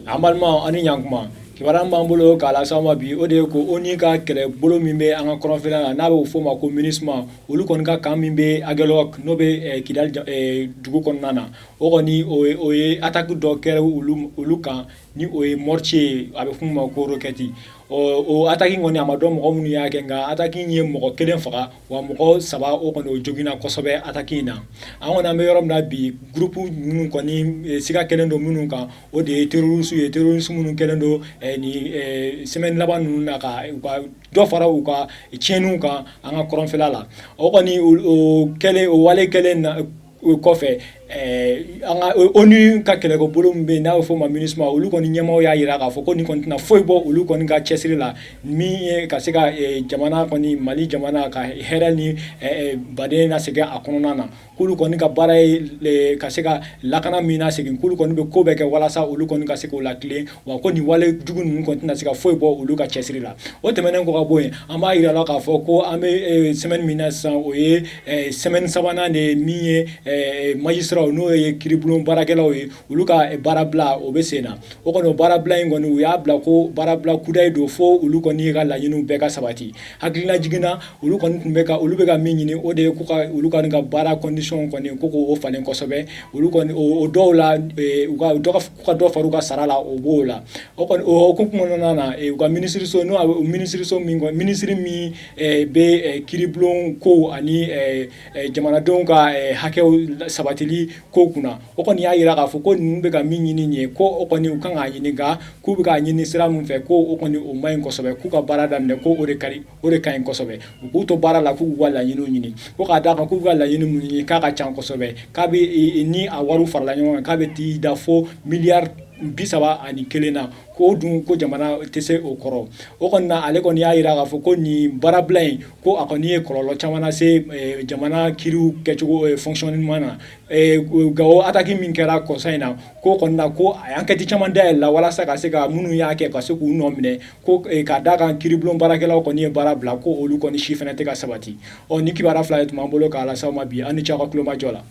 An balimaw, aw ni ɲankuma. Kibaruya min b'an bolo k'a lase aw ma bi, o de ye ko ONU ka kɛlɛbolo min bɛ an ka kɔrɔnfɛla la, n'a bɛ f'o ma ko MINUSMA, olu kɔni ka camp min bɛ Aguelhok, n'o bɛ Kidali dugu kɔnɔna na, o kɔni o ye attaque dɔ kɛra olu kan ni o ye mortier ye, a bɛ f'o ma ko roquette. O attaque kɔni, a ma dɔn mɔgɔ minnu y'a kɛ, nka attaque ye mɔgɔ kelen faga, wa mɔgɔ saba o kɔni o joginna kosɛbɛ attaque in na. An kɔni, an bɛ yɔrɔ min na bi, groupe minnu kɔni siga kɛlen don minnu kan, o de ye terroristes ye, terroristes minnu kɛlen don nin semaine laban ninnu na ka u ka dɔ fara u ka tiɲɛniw kan an ka kɔrɔnfɛla la. O kɔni o kɛlen, o wale kɛlen na o kɔfɛ, an ka ONU ka kɛlɛkɛbolo min bɛ yen, n'a bɛ f'o ma MINUSMA, olu kɔni ɲɛmaaw y'a jira k'a fɔ ko nin kɔni tɛna foyi bɔ olu kɔni ka cɛsiri la min ye ka se ka jamana kɔni, Mali jamana ka hɛrɛ ni baden lasegin a kɔnɔna na, k'olu kɔni ka baara ye ka se ka lakana min lasegin, k'olu kɔni bɛ ko bɛɛ kɛ walasa olu kɔni ka se k'o latilen, wa ko nin wale jugu ninnu kɔni tɛna se ka foyi bɔ olu ka cɛsiri la. O tɛmɛnen kɔ ka bɔ yen, an b'a jira la k'a fɔ ko an bɛ semaine min na sisan, o ye semaine sabanan de ye min ye magistrat, n'o ye kiiribulon baarakɛlaw ye, olu ka baarabila o bɛ sen na. O kɔni, o baarabila in kɔni, u y'a bila ko baarabila kudayi don fo olu kɔni ka laɲiniw bɛɛ ka sabati. Hakilina jiginna, olu kɔni tun bɛ ka olu bɛ ka min ɲini, o de ye ko ka olu ka baara condition kɔni ko k'o falen kosɛbɛ. Olu kɔni o dɔw la, u ka dɔ ka dɔ fara u ka sara la, o b'o la. O kɔni, o hukumu kɔnɔna na, u ka minisiriso, n'o minisiriso min, minisiri min bɛ kiiribulon kow ani jamanadenw ka hakɛw sabatili ko kunna, o kɔni y'a jira k'a fɔ ko ninnu bɛ ka min ɲini nin ye, ko o kɔni u kan k'a ɲini, nka k'u bɛ k'a ɲini sira min fɛ, ko o kɔni o man ɲi kosɛbɛ, k'u ka baara daminɛ, ko o de ka o de ka ɲi kosɛbɛ, u k'u to baara la, k'u ka laɲiniw ɲini, ko k'a d'a kan k'u ka laɲini min ɲini k'a ka ca kosɛbɛ, k'a bɛ ni a wariw farala ɲɔgɔn kan, k'a bɛ t'i da fo miliyari 31 na, k'o dun ko jamana tɛ se o kɔrɔ. O kɔni na, ale kɔni y'a jira k'a fɔ ko nin baarabila in, ko a kɔni ye kɔlɔlɔ caman lase jamana kiiriw kɛcogo fonctionnement na. Gawo attaque min kɛra kɔsa in na, ko kɔni na, ko a ye enquête caman dayɛlɛ la walasa ka se ka minnu y'a kɛ, ka se k'u nɔ minɛ, ko k'a d'a kan kiiribulon baarakɛlaw kɔni ye baara bila, ko olu kɔni si fana tɛ ka sabati. Ɔ, ni kibaruya fila ye tun b'an bolo k'a lase aw ma bi. Aw ni ce aw ka tulomajɔ la.